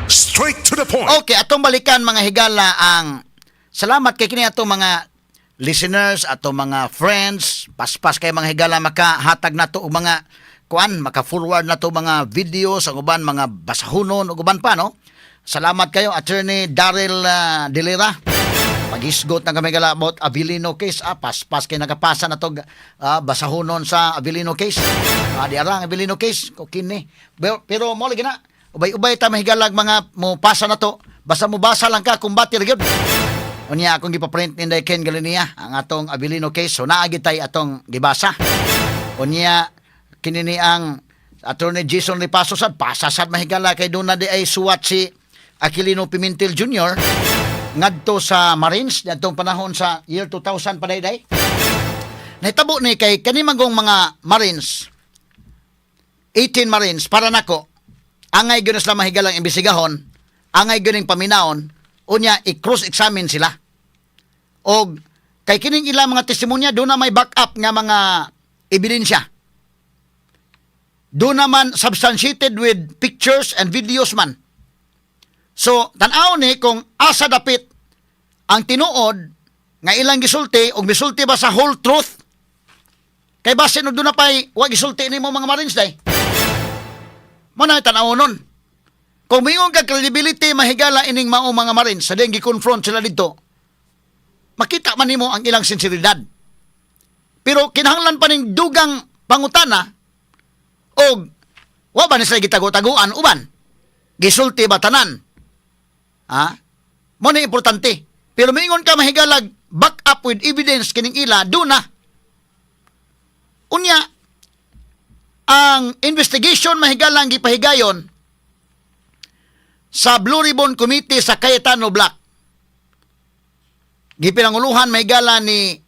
Straight to the point. Okay, atong balikan, mga higala, ang salamat kay kini atong mga listeners, atong mga friends, paspas kay mga higala makahatag nato og mga kuan, maka-forward nato mga videos, ang uban mga basahunon ug uban pa, no. Salamat kayo, Attorney Daryl Delira. Paghisgot na kami gala about Avelino case, paspas kay nakapasa na to basahunon sa Avelino case. Di ara ang Avelino case ko kini. Pero mo lagi na ubay-ubay ta mahigalag mga mo pasa na to. Basta mo basa lang ka, kumbati ra gyud. Unya akong gipa-print ni Ken Galinia ang atong Avelino case. So naa gid tay atong gibasa. Unya kini ni ang Attorney Jason Lipaso sad pasa sad, mahigala, kay doon na di ay suwat si Aquilino Pimentel Jr. ngadto sa Marines adtong panahon sa year 2000 pa day. Nahitabo ni kay kani magong mga Marines, 18 Marines, para nako angay gyud na sila mahigalang imbestigahon, angay gyud ning paminawon, unya i-cross examine sila. Og kay kining ilang mga testimonya doon na may backup nga mga ebidensya. Doon naman substantiated with pictures and videos man. So, tan-aw ni kung asa dapit ang tinuod nga ilang gisulti og misulti ba sa whole truth. Kay basin og doon na pa'y wa gisulti nimo mga Marines day. Mo na tan-aw nun. Kung mingon ka credibility mahigala ining mao mga Marines sa ding gi-confront sila dito, makita man nimo ang ilang sinseridad. Pero kinahanglan pa ning dugang pangutana og wa ba ni sila gitago-taguan uban? Gisulti ba tanan? Ha? Mo ni importante. Pero mingon ka mahigalag back up with evidence kining ila, do na. Unya, ang investigation mahigalang gipahigayon sa Blue Ribbon Committee sa Cayetano Bloc. Gipinanguluhan mahigala ni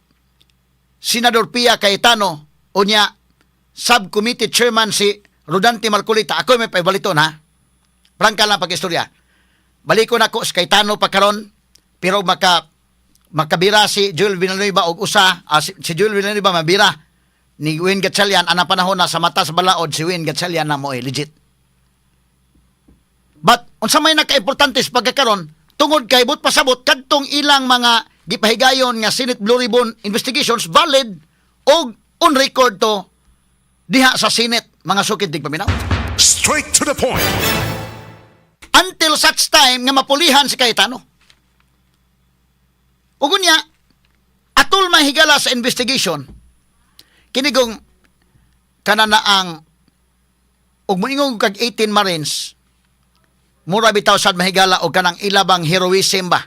Senador Pia Cayetano, unya subcommittee chairman si Rodante Marcoleta. Ako may paibaliton ha. Prangka lang pag-istorya. Baliko na ko sa Cayetano pa karon, pero makabira si Joel Villanueva og usa, si Joel Villanueva mabira ni Win Gatchalian anang panahon na sa mata sa balaod si Win Gatchalian na mo legit. But unsa may nakaimportante sa pagkakaron tungod kay but pasabot kadtong ilang mga gipahigayon nga Senate Blue Ribbon investigations valid og on record to diha sa Senate, mga sukid tigpaminaw. Straight to the point. Until such time nga mapulihan si Cayetano. Ug unya, atol mahigala sa investigation, kinigong kanana ang ug moingon kag 18 Marines, mura bitaw sad mahigala og kanang ilabang heroism ba.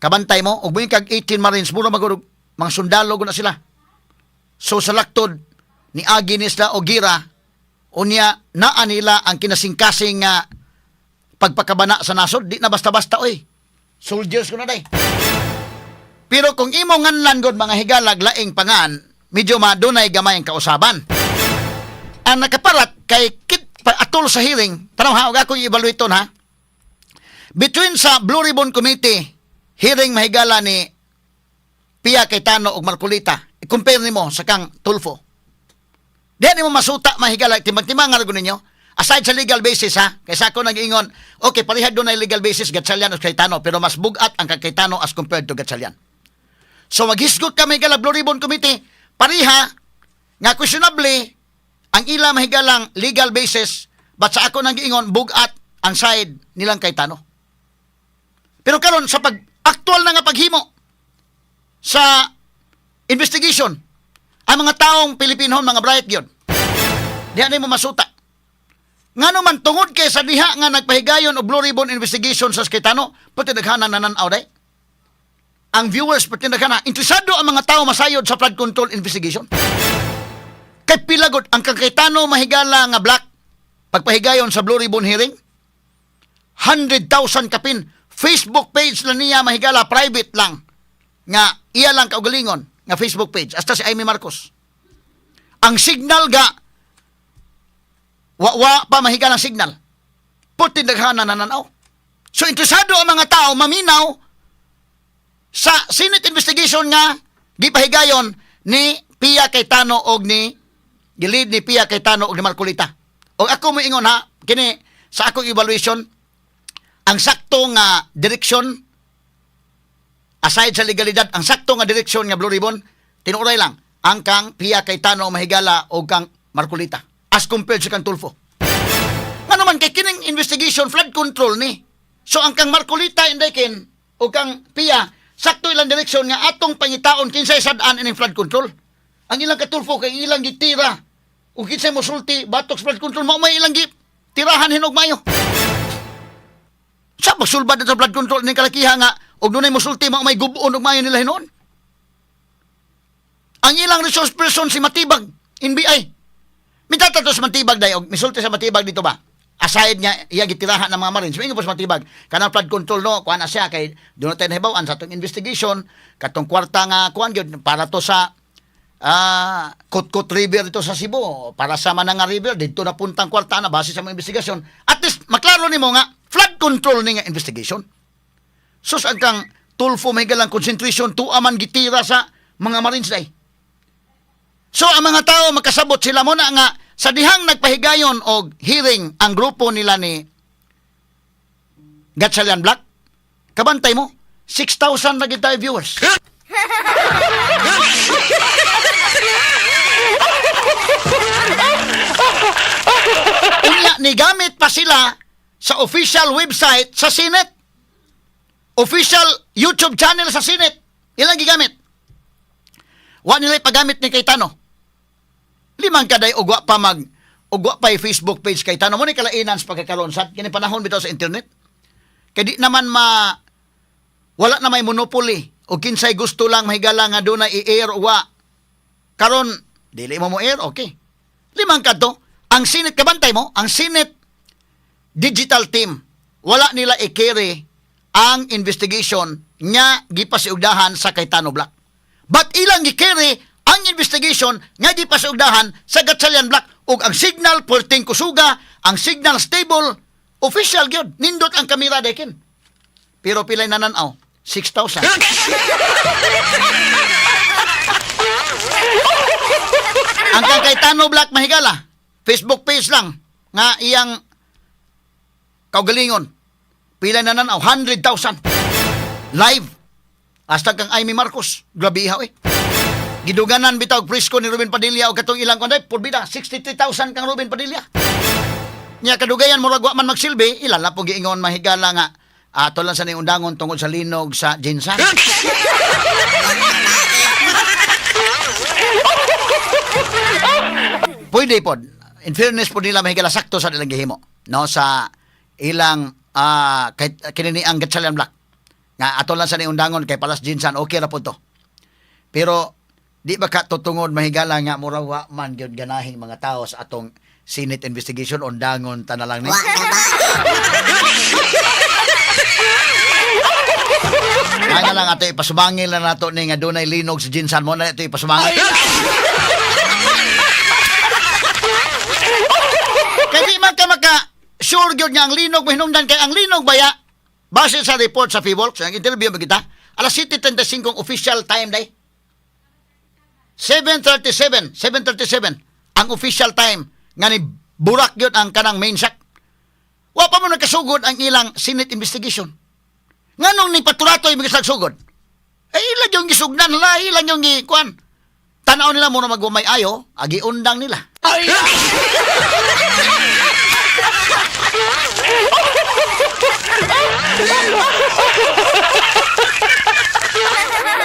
Kabantay mo, ug moingon kag 18 Marines, mura magurog mga sundalo gud na sila. So sa laktod, ni agi ni sila og gira, unya naa nila ang kinasingkasing nga pagpakabana sa nasod, di na basta-basta oy. Soldiers ko na day. Pero kung imo nganlan god, mga higalag, laing pangan, medyo madunay gamay ang kausaban. Ang nakaparat kay kit atol sa hearing, tanaw ha, og akong i-evaluate ha. Between sa Blue Ribbon Committee hearing mahigala ni Pia Cayetano ug Marcoleta, i-compare nimo sa kang Tulfo. Di nimo masuta mahigala, timbang-timbang nga ninyo. Aside sa legal basis ha, kaysa ako nag-ingon, okay, parehad doon na legal basis Gatchalian o Cayetano, pero mas bugat ang kang Cayetano as compared to Gatchalian. So maghisgot ka mahigala Blue Ribbon Committee, pareha nga questionable ang ila mahigalang legal basis, but sa ako nang giingon, bugat ang side nilang Cayetano. Pero karon sa pag actual na nga paghimo sa investigation, ang mga taong Pilipino, mga bright yun. Diha nimo masuta. Ngano man tungod kay sa diha nga nagpahigayon og Blue Ribbon investigation sa Cayetano, pati daghanan nanan-aw day. Ang viewers pati daghana, interesado ang mga tao masayod sa flood control investigation. Kay pilagod ang kang Cayetano mahigala nga bloc pagpahigayon sa Blue Ribbon hearing, 100,000 kapin Facebook page lang niya mahigala, private lang nga iya lang kaugalingon nga Facebook page hasta si Imee Marcos. Ang signal ga wa pa mahigala ang signal. Puti daghana nananaw. So interesado ang mga tao maminaw sa Senate investigation nga gipahigayon ni Pia Cayetano og ni gilid ni Pia Cayetano og ni Marcoleta. Og ako moingon ha, kini Sa akong evaluation, ang sakto nga direksyon, aside sa legalidad, ang sakto nga direksyon nga Blue Ribbon, tinuray lang, ang kang Pia Cayetano Mahigala o kang Marcolita as compared sa kang Tulfo. Nga naman kay kining investigation flood control ni. So ang kang Marcolita inday kin o kang Pia sakto ilang direksyon nga atong pangitaon kinsay sad-an ining flood control. Ang ilang katulfo kay ilang gitira ug kinsay mosulti batok sa flood control mao may ilang gitirahan hinog mayo. Sa pagsulbad na sa flood control ning kalakiha nga og dunay mosulti mao may gub-on og mayo nila hinuon. Ang ilang resource person si Matibag, NBI. Mitata to sa Matibag day og misulti sa Matibag dito ba? Aside nga iya gitirahan ng mga Marines, moingon po sa Matibag, kanang flood control no, kuan na siya kay doon tayo nahibaw-an sa atong investigation katong kwarta nga kuan gyud para to sa Kutkut River dito sa Cebu, para sa Mananga River didto na puntang kwarta na base sa mga investigasyon. At least maklaro nimo nga flood control ni nga investigation. Sus, ang kang Tulfo may galang concentration tuwa man gitira sa mga Marines day. So ang mga tao makasabot sila mo na nga sa dihang nagpahigayon og hearing ang grupo nila ni Gatchalian Black, kabantay mo, 6,000 na gid tayo viewers. Unya, nigamit pa sila sa official website sa Senate. Official YouTube channel sa Senate. Ilang gigamit? Wa nila ipagamit ni Cayetano. Limang kaday ugwa pa mag ugwa pa Facebook page Cayetano mo ni kalainan sa pagkakaroon sa kini panahon bitaw sa internet. Kay di naman ma wala na may monopoly o kinsay gusto lang mahigala nga doon na i-air o wa. Karon dili mo mo air, okay. Limang kadto, ang Senate kabantay mo, ang Senate digital team wala nila i-carry ang investigation nga gipasiugdahan sa Cayetano Black. But ilang gi-carry ang investigation nga gipasiugdahan sa Gatchalian Black ug ang signal perting kusuga, ang signal stable, official gyud. Nindot ang kamera dekin. Pero pilay nananaw? 6,000. Ang kang Cayetano Black mahigala, Facebook page lang nga iyang kaugalingon. Pila na nanaw? 100,000. Live. Hasta kang Amy Marcos. Grabe ihaw eh. Giduganan bitaw og presko ni Ruben Padilla og katong ilang kanday purbida 63,000 kang Ruben Padilla. Nya kadugayan murag wa man magsilbi, ilan la pong giingon mahigala nga ato lang sa ning undangon tungod sa linog sa Jinsan. Pwede pod. In fairness pod nila mahigala sakto sa ilang gihimo. No sa ilang kahit kini ni ang Gatchalian Black. Nga ato lang sa ning undangon kay Palas Jinsan okay ra pod to. Pero di ba ka tutungod mahigala nga mura wa man gyud ganahing mga tao sa atong Senate investigation undangon ta na lang ni. Wa na ba? Nga na lang ato ipasumangil na nato ni nga dunay linog sa Jinsan mo na ito ipasumangil. Kay di man ka maka sure gyud nga ang linog mahinungdan kay ang linog baya base sa report sa PHIVOLCS ang interview mo kita alas 7:35 ang official time day. 7:37, 7:37 ang official time nga ni burak gyud ang kanang main shock. Wa pa mo nakasugod ang ilang Senate investigation. Nganong ni paturatoy mga sugod? Eh ilan yung gisugdan nila, ilan yung gikuan. Tanaw nila muna magumay ayo, agi undang nila.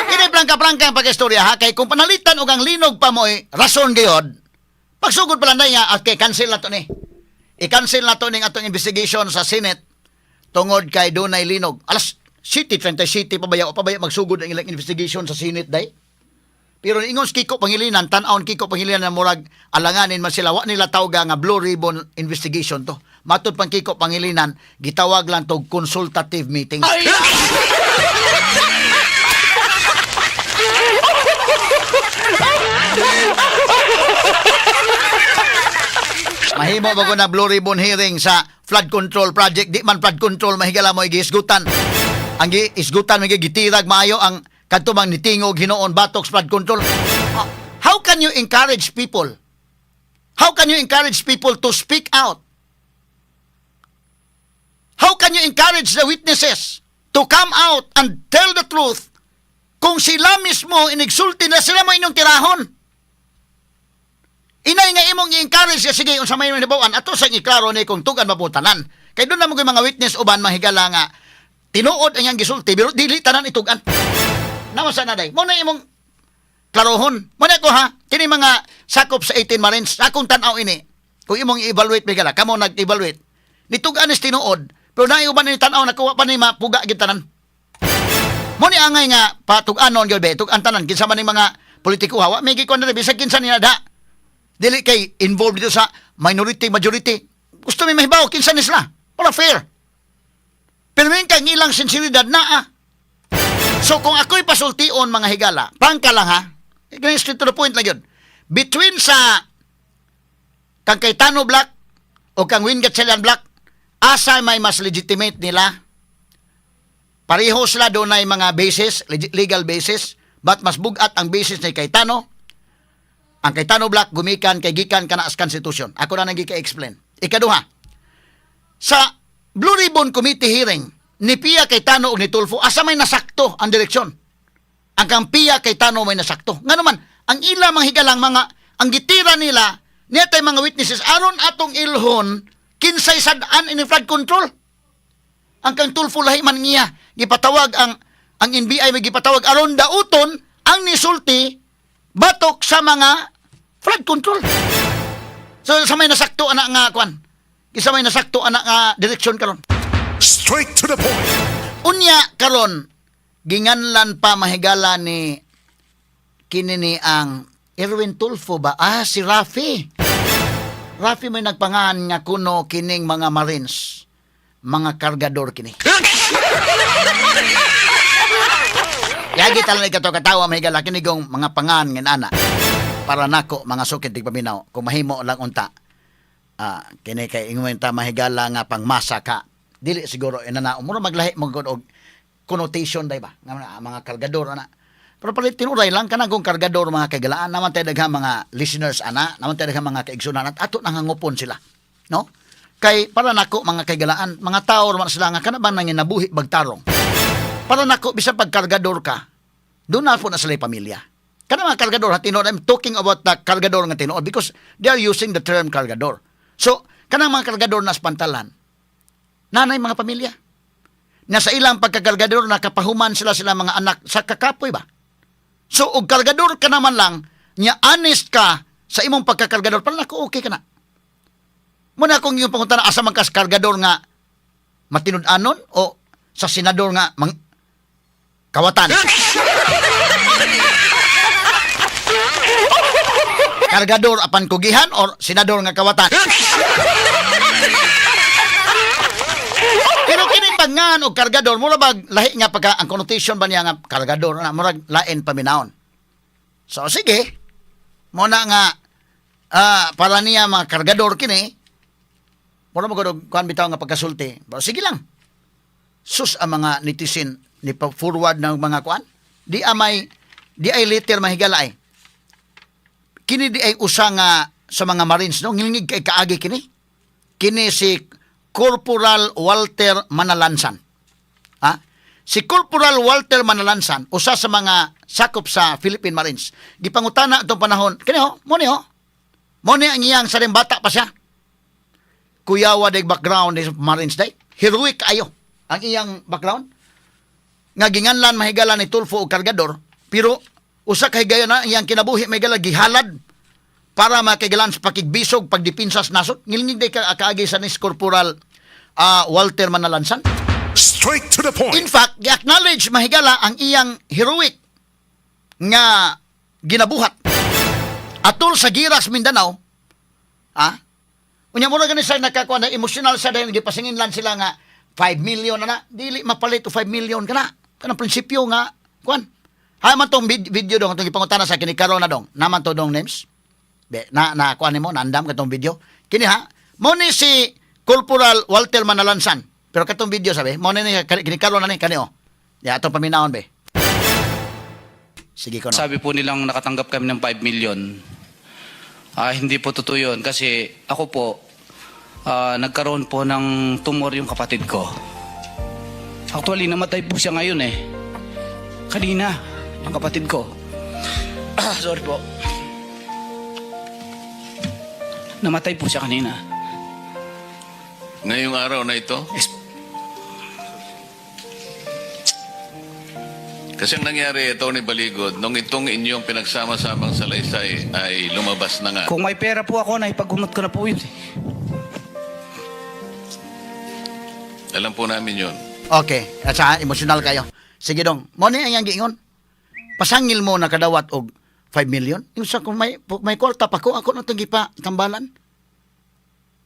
Kini plangka-plangka ang pag-istorya ha, kay kung panalitan og ang linog pa mo eh, rason gayod, pagsugod pala na niya, okay, cancel na to ni. I-cancel na to ning atong investigation sa Senate tungod kay dunay linog. Alas City, 30 City pa baya, o pa baya magsugod ang ilang investigation sa Senate day? Pero ingon si Kiko Pangilinan, tan-awon Kiko Pangilinan na murag alanganin man sila, wa nila tawga nga Blue Ribbon investigation to. Matod pang Kiko Pangilinan, gitawag lang to consultative meeting. Mahimo ba ko na Blue Ribbon hearing sa flood control project? Di man flood control, mahigala mo giisgutan. Ang giisgutan, may gitirag maayo ang kadto bang nitingog hinuon batok sa flood control. How can you encourage people? How can you encourage people to speak out? can you encourage the witnesses to come out and tell the truth kung sila mismo inigsulti na sila mo inyong tirahon? Inay nga imong i-encourage nga sige, unsa may nahibaw-an, ato sa iklaro ni kung tugan mabutanan. Kay doon na mo mga witness uban, mahigala, nga tinuod ang iyang gisulti pero dili tanan itugan. Naman sa naday. Mo na imong klarohon. Mo na ko ha, kini mga sakop sa 18 Marines, akong tan-aw ini. Kung imong i-evaluate, mahigala, kamo nag-evaluate. Nitugan is tinuod, pero naay uban ni tan-aw nakuha pa ni mapuga gid tanan. Mo ni angay nga patug-anon gyud be, tug-an tanan kinsa man ning mga politiko ha, wa may gikuan diri bisag kinsa ni da. Dili kay involved dito sa minority, majority. Gusto mi mahibaw kinsa ni sila. Para fair. Pero min kang ilang sinseridad naa. So kung ako'y pasultion, mga higala, prangka lang ha, ganyan, straight to the point lang yun. Between sa kang Cayetano Bloc o kang Win Gatchalian Bloc, asa may mas legitimate nila? Pareho sila, doon ay mga basis, legal basis, but mas bugat ang basis ni Cayetano. Ang Cayetano Bloc gumikan kay gikan kana as constitution. Ako na nang gika-explain. Ikaduha, sa Blue Ribbon Committee hearing ni Pia Cayetano ug ni Tulfo, asa may nasakto ang direksyon? Ang kang Pia Cayetano may nasakto. Nga naman, ang ila mga higalang mga, ang gitira nila, niya tay mga witnesses, aron atong ilhon, kinsay sad-an ini flood control. Ang kang Tulfo lahi man niya, gipatawag ang NBI may gipatawag aron dauton ang nisulti batok sa mga flood control. So sa may nasakto ana nga kwan. Isa may nasakto ana nga direksyon karon. Straight to the point. Unya karon ginganlan pa, mahigala, ni kini ni ang Erwin Tulfo ba? Ah, si Rafi. Rafi may nagpangan nga kuno kining mga Marines. Mga kargador kini. Yagi talan ikato katawa, mahigala, kini gong mga pangan nga ana. Para nako, mga sukid tigpaminaw, kung mahimo lang unta. Ah, kini kay ingon ta, mahigala, nga pangmasa ka. Dili siguro inana mura maglahi mo gud og connotation day ba nga mga kargador ana. Pero palit tinuray lang kana kung kargador, mga kagalaan naman tayo daghang mga listeners ana, naman tayo daghang mga kaigsunan at ato nangangupon sila. No? Kay para nako, mga kaigalaan, mga tao man sila nga kana ba nanginabuhi bagtarong. Para nako, bisan pag kargador ka, doon na po na sila yung pamilya. Kana mga kargador ha, tinuod, I'm talking about the kargador nga tinuod because they are using the term kargador. So, kanang mga kargador na pantalan, nanay mga pamilya. Na sa ilang pagkakargador, nakapahuman sila sila mga anak sa kakapoy ba? So, og kargador ka naman lang, nya honest ka sa imong pagkakargador, para nako okay ka na. Muna kung yung pangutana, asa man kas kargador nga matinud-anon o sa senador nga mang kawatan? Kargador apan kugihan or senador nga kawatan? Pero kining pangan og kargador, mura bag lahi nga pagka ang connotation ba niya nga kargador na murag lain paminawon. So sige, mo na nga para niya mga kargador kini, mura mo gud kuan bitaw nga pagkasulti. Pero sige lang. Sus, ang mga netizen ni pa forward ng mga kuan. Di amay di ay letter, mahigala, ay. Kini di ay usa nga sa mga Marines, no, ngilngig kay kaagi kini. Kini si Corporal Walter Manalansan. Ha? Si Corporal Walter Manalansan, usa sa mga sakop sa Philippine Marines. Gipangutana atong panahon, kini ho, mo ni ho. Mo ni ang iyang sa bata pa siya. Kuyawa day background ni Marines day. Heroic ayo ang iyang background. Nga ginganlan, mahigala, ni Tulfo og kargador, pero usa ka higayon na iyang kinabuhi, mahigala, gihalad para makigalan sa pakigbisog pagdipinsa sa nasod. Ngilngig day ka kaagi sa ni Corporal Walter Manalansan. Straight to the point. In fact, gi-acknowledge, mahigala, ang iyang heroic nga ginabuhat. Atol sa Giras, Mindanao, ah, unya mura gani sa nakakuha na emotional sa dahil gipasingin lang sila nga 5 million na na, dili mapalit og 5 million kana. Kanang prinsipyo nga kuan. Ha man tong video dong itong gipangutana sa kini karon na dong. Naman to dong names. Be, na na kuan nimo naandam katong video. Kini ha, mo ni si Corporal Walter Manalansan. Pero katong video sabi, mo ni kini karon na ni kani oh. Ya atong paminawon be. Sige ko no. Sabi po nilang nakatanggap kami ng 5 million. Ah, hindi po totoo yun kasi ako po, nagkaroon po ng tumor yung kapatid ko. Actually, namatay po siya ngayon eh. Kanina, ang kapatid ko. Ah, sorry po. Namatay po siya kanina. Ngayong araw na ito? Yes. Kasi ang nangyari, Atty. Baligod, nung itong inyong pinagsama-samang salaysay ay lumabas na nga. Kung may pera po ako, naipagumot ko na po yun eh. Alam po namin yun. Okay, at saka emosyonal kayo. Sige dong, mo ni ang iyang giingon. Pasangil mo nakadawat og 5 million. Yung sa kung may kwarta pa ko, ako na itong gipa tambalan.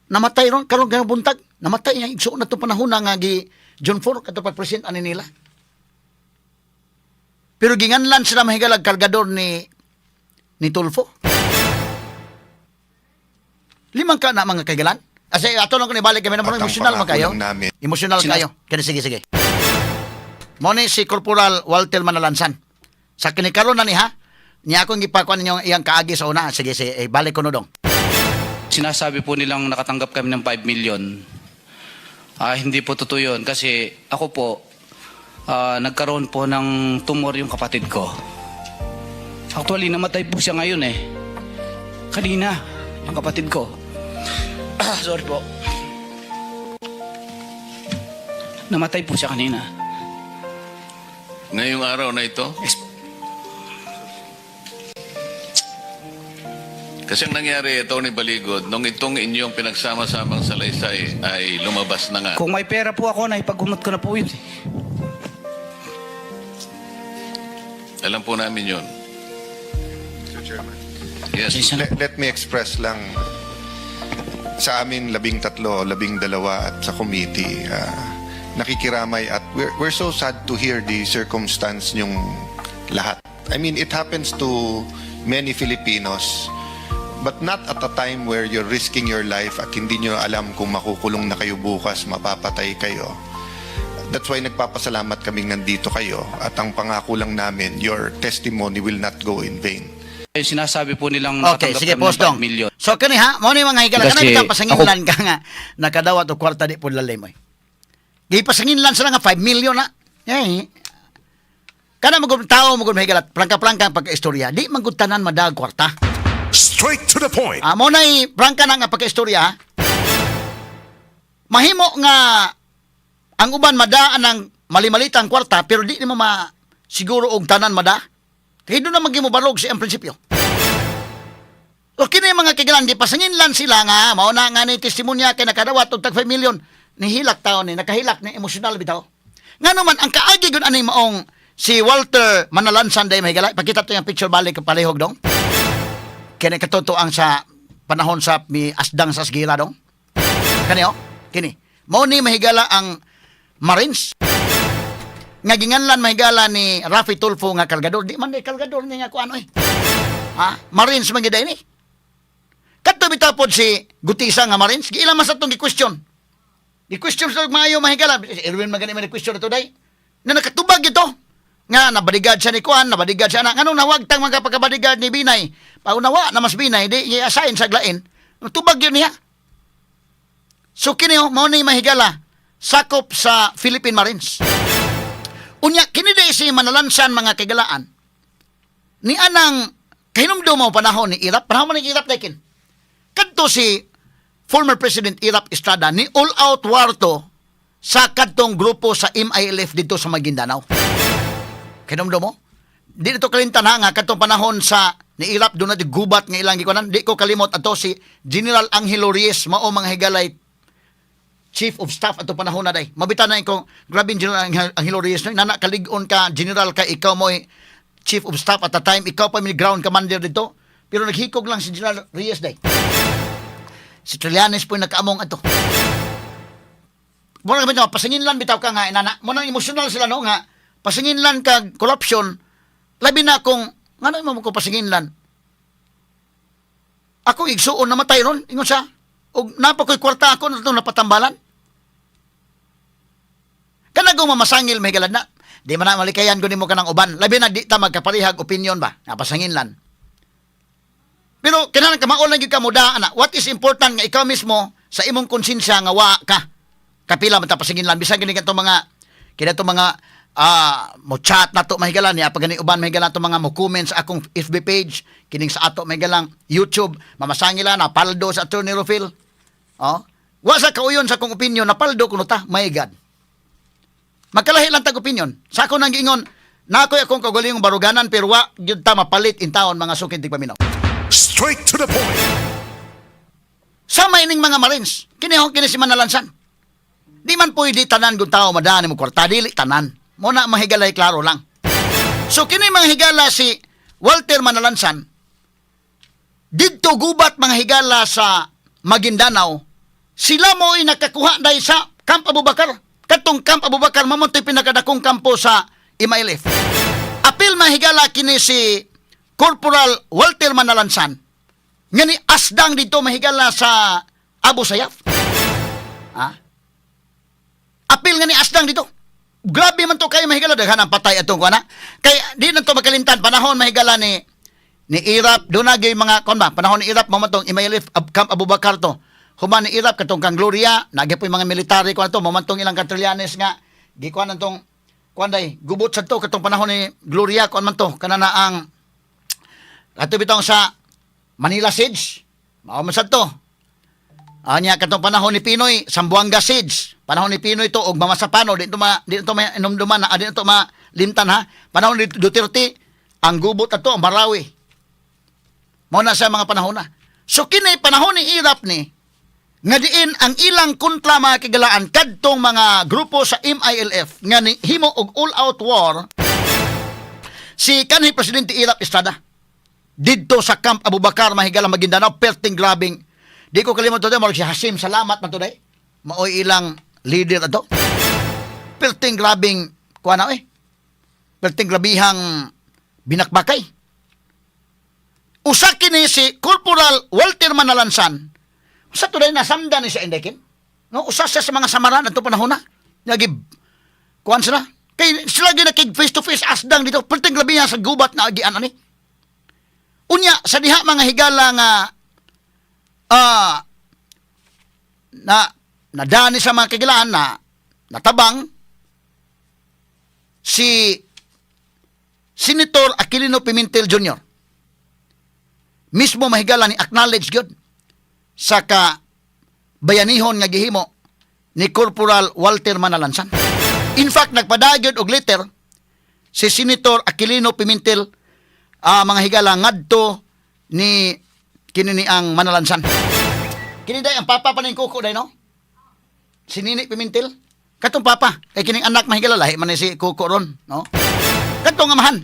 Namatay ron, karon kang buntag. Namatay niya, igsuon na itong panahon na nga gi John 4, kato pa president ani nila. Pero ginganlan sila mahigalag kargador ni Tulfo. Limang ka na mga kaigalan. Kasi ato lang ko nibalik kami na At ang emosyonal man pangako kayo. lang namin. Emosyonal kayo. Kaya sige, sige. Mo ni si Corporal Walter Manalansan. Sa kinikaron na ni ha, niya akong gipakuan ninyo ang iyang kaagi sa una. Sige, sige, eh, balik ko no dong. Sinasabi po nilang nakatanggap kami ng 5 million. Ah, hindi po totoo yun kasi ako po, nagkaroon po ng tumor yung kapatid ko. Actually, namatay po siya ngayon eh. Kanina, ang kapatid ko. Ah, sorry po. Namatay po siya kanina. Ngayong araw na ito? Yes. Kasi ang nangyari, Atty. Baligod, nung itong inyong pinagsama-samang salaysay ay lumabas na nga. Kung may pera po ako, naipagumot ko na po yun eh. Alam po namin yun. Mr. Chairman. Yes. Pasensya na. Let me express lang sa amin 13, 12 at sa committee, nakikiramay at we're so sad to hear the circumstance nyong lahat. I mean, it happens to many Filipinos, but not at a time where you're risking your life at hindi nyo alam kung makukulong na kayo bukas, mapapatay kayo. That's why nagpapasalamat kaming nandito kayo at ang pangako lang namin, your testimony will not go in vain. Yung sinasabi po nilang Okay, nakatanggap sige, kami post ng 5 dong. million. So kani ha, mo ni mga higala Kasi kanang bitang pasanginlan ka nga nakadawat og kwarta di pud lalay mo. Gipasanginlan sila nga 5 million na. Eh. Kana magud tao magud mahigala prangka-prangka ang pagkaistorya. Di man gud tanan madag kwarta. Straight to the point. Ah, mo na'y prangka na nga pagkaistorya. Ha? Mahimo nga ang uban madaan ang malimalitang kwarta pero di nimo ma siguro og tanan mada. Kay doon na maging mobalog sa iyang prinsipyo. O kini mga kigalan, di pasanginlan sila nga, mao na nga ni testimonya kay nakadawat og tag 5 million. Nihilak tao ni, nakahilak ni emosyonal bitaw. Nga naman, ang kaagi gyud ani maong si Walter Manalansan day mahigala. Pakita to yung picture balik palihog dong. Kini katotoang sa panahon sa mi asdang sa asgira dong. Kani oh, kini. Mao ni mahigala ang Marines nga ginganlan mahigala ni Rafi Tulfo nga kargador. Di man di kargador ni nga kuano eh. Ha? Marines man gyud ni. Kadto bitaw pod si Gutisa nga Marines, giila man sa tong gi-question. Gi-question sa maayo mahigala. Erwin man gani man question na to day. Na nakatubag ito. Nga nabadigad siya ni Kuan, nabadigad siya na. Nganong nawag tang mga pagkabadigad ni Binay. Paunawa na mas Binay, di i-assign sa glain. Tubag yun niya. So kini oh, mao ni mahigala sakop sa Philippine Marines. Unya kini di si Manalansan mga kagalaan. Ni anang kahinumdum mo panahon ni Irap, panahon man ni Irap dekin. Kadto si former President Irap Estrada ni all out war to sa kadtong grupo sa MILF dito sa Maguindanao. Kahinumdum mo? Di dito kalintan ha nga kadtong panahon sa ni Irap doon na di gubat nga ilang gikuanan. Di ko kalimot ato si General Angelo Reyes mao mga higalay chief of staff ato panahon na day. Mabita na ko grabe General Angelo Reyes no nana kalig-on ka general ka ikaw mo chief of staff at the time ikaw pa mi ground commander dito pero naghikog lang si General Reyes day. Si Trillanes po yung nakaamong ato. Muna kami bitaw, pasanginlan bitaw ka nga inana. Muna emosyonal sila no nga pasanginlan ka corruption. Labi na kung ngano mo ko pasanginlan. Ako igsuon namatay ron ingon siya. Og napa ko'y kwarta ako na itong napatambalan. Kanagong mamasangil may galad na. Di man na malikayan ko nimo kanang uban. Labi na di ta magkaparehag opinion ba? Napasanginlan. Pero kinahanglan ka mao lang gyud ka muda ana. What is important nga ikaw mismo sa imong konsensya nga wa ka. Kapila man ta pasanginlan bisan gani kadtong mga Kaya to mga mo chat na to, mahigala niya pag gani uban, mahigala to mga mo comment sa akong FB page, kining sa ato, mahigalang YouTube, mamasangila na paldo sa Attorney Rufil. Oh, wa sa kauyon sa akong opinion na paldo kuno ta, my God. Magkalahi lang tag opinion. Sa ako nang giingon, na ako'y akong kaugalingong baruganan, pero wa gyud ta mapalit in taon, mga sukin tigpaminaw. Straight to the point. Sama ining mga Marines. Kini ho kini si Manalansan. Di man pwede tanan kung tao madani mo kwarta, dili tanan. Mo na, mahigalay, klaro lang. So kini, mga higala, si Walter Manalansan didto gubat, mga higala, sa Maguindanao, sila mo ay nakakuha dahil sa Camp Abubakar. Katong Camp Abubakar mao to'y pinakadakong kampo sa MILF. Apil, mga higala, kini si Corporal Walter Manalansan nga ni asdang dito, mahigala, sa Abu Sayyaf. Ha? Apil nga ni asdang dito. Grabe man to kayo, mahigala, daghan ang patay atong kuana. Kay di na to makalimtan panahon, mahigala, ni Irap do na gyud mga kon ba, panahon ni Irap mao man tong MILF Camp Abubakar to. Human ni Irap, katong kang Gloria, nagya po yung mga military kuan to, mao man tong ilang katrillanes nga gikuan tong kuan day gubot sa to katong panahon ni Gloria, kuan man to, kana na ang ato bitong sa Manila Siege. Mao man sad to. Anya katong panahon ni PNoy, Zamboanga Siege. Panahon ni PNoy to og Mamasapano, di to mainumduman na, di to malimtan ha. Panahon ni Duterte, ang gubot ato ang Marawi. Mao na sa mga panahon na. So kini panahon ni Irap ni nga diin ang ilang kontra, mga kigalaan, kadtong mga grupo sa MILF nga ni himo og all-out war si kanhi Presidente Irap Estrada didto sa Camp Abubakar, mahigala, Maguindanao, perting grabing di ko kalimot to, si Hashim Salamat man today maoy ilang leader ato. Perting grabing kuan na eh, perting grabihang binakbakay. Usa kini si Corporal Walter Manalansan, usa to nasamdan ni siya indekin, no, usa siya sa mga samaran ato panahon na nagib kuan sila kay sila ginakig face to face asdang dito, perting grabihan sa gubat na agian ani. Unya sa diha, mga higala, nga na nadani sa mga kagilaan na natabang si Senator Aquilino Pimentel Jr. mismo, mahigala, ni acknowledge gyud sa ka bayanihon nga gihimo ni Corporal Walter Manalansan. In fact, nagpadayon og letter si Senator Aquilino Pimentel, mga higala, ngadto ni kini ni ang Manalansan. Kini day ang papa pa ning kuko day, no? Si Nini Pimentel. Katong papa kay kining anak, mahigala, lahi man ni si kuko ron, no? Katong amahan.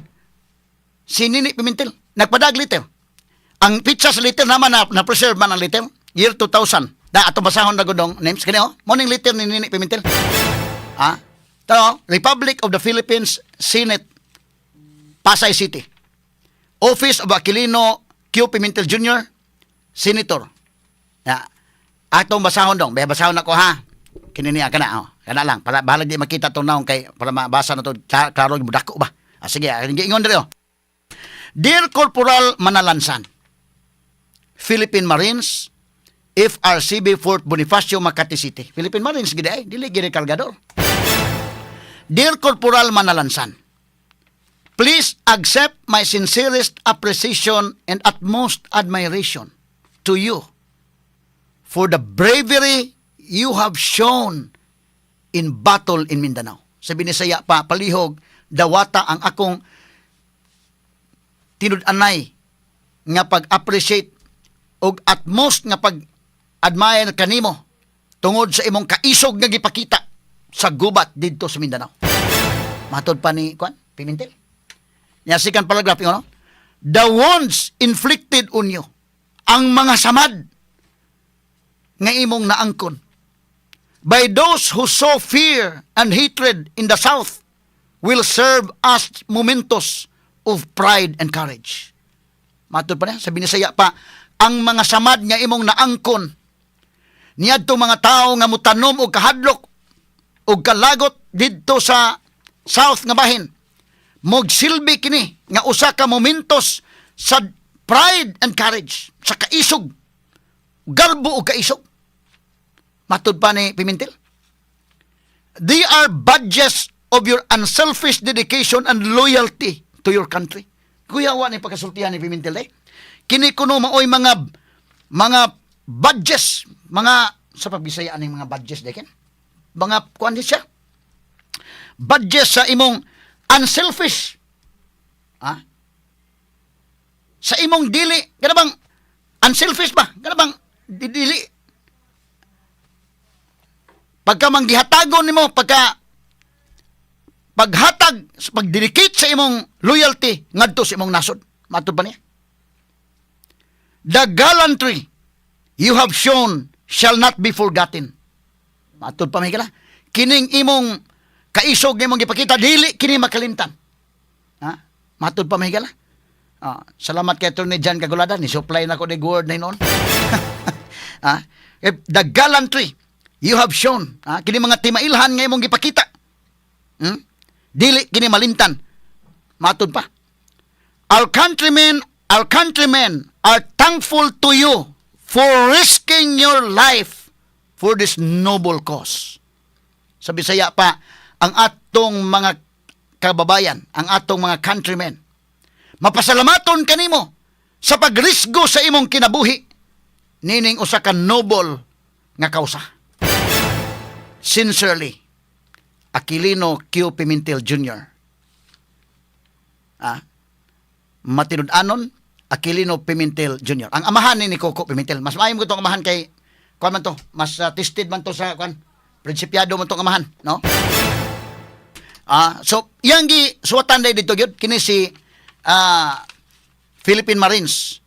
Si Nini Pimentel nagpadag letter. Ang pitsa sa letter naman na preserve man ang letter year 2000. Da ato basahon na gudong names kini oh. Morning letter ni Nini Pimentel. Ah, to Republic of the Philippines, Senate, Pasay City. Office of Aquilino Q. Pimentel Jr., Senator. Ya. Atong basahon dong. Be basahon ako ha. Kini niya kana oh. Kana lang para bahalag di makita tong naong kay para mabasa na to klaro dako ba. Ah, sige, giingon diri oh. Dear Corporal Manalansan, Philippine Marines, FRCB Fort Bonifacio, Makati City. Philippine Marines gid ay, dili gid kargador. Dear Corporal Manalansan, please accept my sincerest appreciation and utmost admiration to you for the bravery you have shown in battle in Mindanao. Sa Binisaya pa, palihog, dawata ang akong tinud-anay nga pag-appreciate og utmost nga pag-admire kanimo tungod sa imong kaisog nga gipakita sa gubat didto sa Mindanao. Matod pa ni Kwan, Pimentel. Nya second paragraph ingon, no? The wounds inflicted on you, ang mga samad nga imong naangkon by those who sow fear and hatred in the South will serve as mementos of pride and courage. Matod pa niya, sa Binisaya pa, ang mga samad nga imong naangkon niadto mga tao nga mutanom og kahadlok og kalagot didto sa South nga bahin, mogsilbi kini nga usa ka momentos sa pride and courage, sa kaisog, garbo og kaisog. Matod pa ni Pimentel, they are badges of your unselfish dedication and loyalty to your country." Kuya, wa ni pagkasultihan ni Pimentel eh. Kini kuno maoy mga badges, mga sa pagbisaya aning mga badges deken. Mga kuan di siya. Badges sa imong unselfish. Ha? Sa imong dili, kana bang unselfish ba? Kana bang dili pagka manggihatagon nimo, pagka paghatag, pagdedicate sa imong loyalty ngadto sa imong nasod. Matud pa niya, "The gallantry you have shown shall not be forgotten." Matud pa, may kining imong kaisog nga imong gipakita, dili kini makalimtan. Ha, matud pa, may. Ah, salamat kay Attorney John Kagulada ni supply na ko ni word na noon. Ah, eh, the gallantry you have shown, ah, kini mga timailhan nga imong gipakita, Dili kini malimtan. Matud pa, "Our countrymen are thankful to you for risking your life for this noble cause." Sa Bisaya pa, ang atong mga kababayan, ang atong mga countrymen, mapasalamaton kanimo sa pagrisgo sa imong kinabuhi nining usa ka noble nga kausa. Sincerely, Aquilino Q. Pimentel Jr. Ah, matinud-anon, Aquilino Pimentel Jr. Ang amahan ni Coco Pimentel. Mas maayo mo itong amahan kay kuan man to, mas tested man to sa kuan. Prinsipyado man tong amahan, no? Ah, so yang gi suwatan day dito gyud kini si Philippine Marines.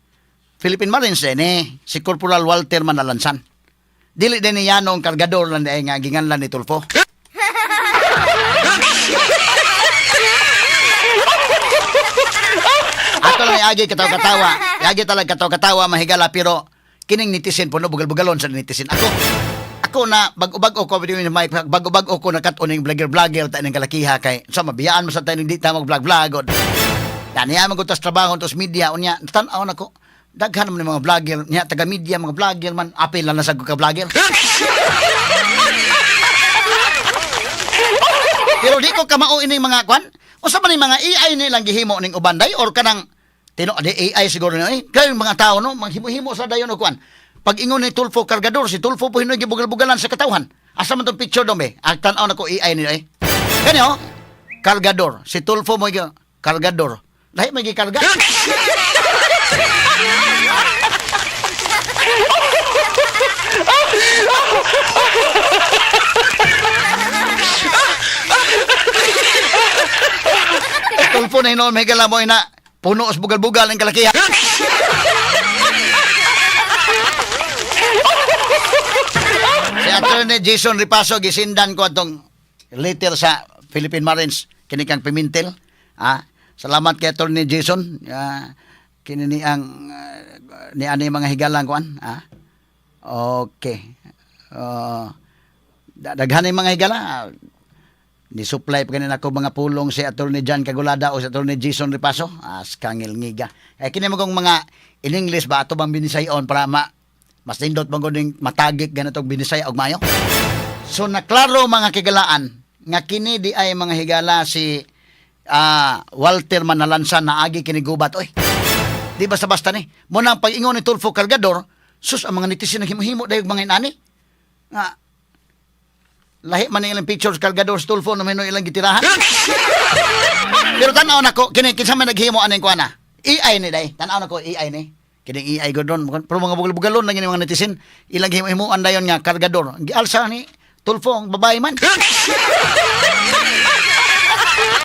Philippine Marines eh, ni si Corporal Walter Manalansan. Dili din ni Yanong Kargador lang diay nga ginganlan ni Tulfo. Ato lang iagi katawa-katawa. Iagi talaga katawa-katawa, mahigala, pero kining netizen po no, bugal-bugalon sa netizen. Ako na bag-o-bag-o ko bag-o-bag-o ko nakat-on ning vlogger-vlogger ta ning kalakiha kay sa mabiyaan mo sa tayo di ta mag vlog-vlog. Yani man ko tas trabaho tos media unya tan-aw nako. Daghan man ni mga vlogger niya, taga media, mga vlogger man, apil lang na sa ka vlogger. Pero di ko kamao ining mga kwan. Usa man ning mga AI nilang gihimo ning uban day or kanang tino di AI siguro ni eh. Kay mga tao no maghimo-himo sa dayon og kwan. Pag ingon ni Tulfo Kargador, si Tulfo po hinoy gibugal-bugalan sa katawhan. Asa man tong picture dong be? Ang tan-aw nako AI ni eh. Kani oh, Kargador. Si Tulfo mo kargador. Lahi may gikarga. Tulfo na hinoon may gala mo ina puno os bugal-bugal ang kalakihan. Si Attorney Jason Ripaso gisindan ko atong letter sa Philippine Marines kini kang Pimentel. Ah, salamat kay Attorney Jason. Ah, kini ni ang ni ani mga higalang kuan. Ah. Okay. Daghan ni mga higala. Ni supply pa kanin ako mga pulong si Attorney John Kagulada o si Attorney Jason Ripaso. As kangil ngiga. Eh kini mo kong mga in English ba ato bang binisayon para ma mas nindot bang kuning matagik ganitong binisaya og mayo. So naklaro, mga kigalaan, nga kini di ay, mga higala, si Walter Manalansan na agi kini gubat oy. Di basta-basta ni. Mo nang pag-ingon ni Tulfo Kargador, sus, ang mga netizen naghimo-himo dayog mga inani. Nga lahi man ilang pictures Kargador sa Tulfo na may ilang gitirahan. Pero tan-aw nako kini kinsa man naghimo aning kuana. AI ni day. Tan-aw nako AI ni. Kining AI gud don. Pero mga bugal-bugalon lang ini mga netizen. Ilang himo-himuan dayon nga kargador. Gialsa ni Tulfo ang babae man.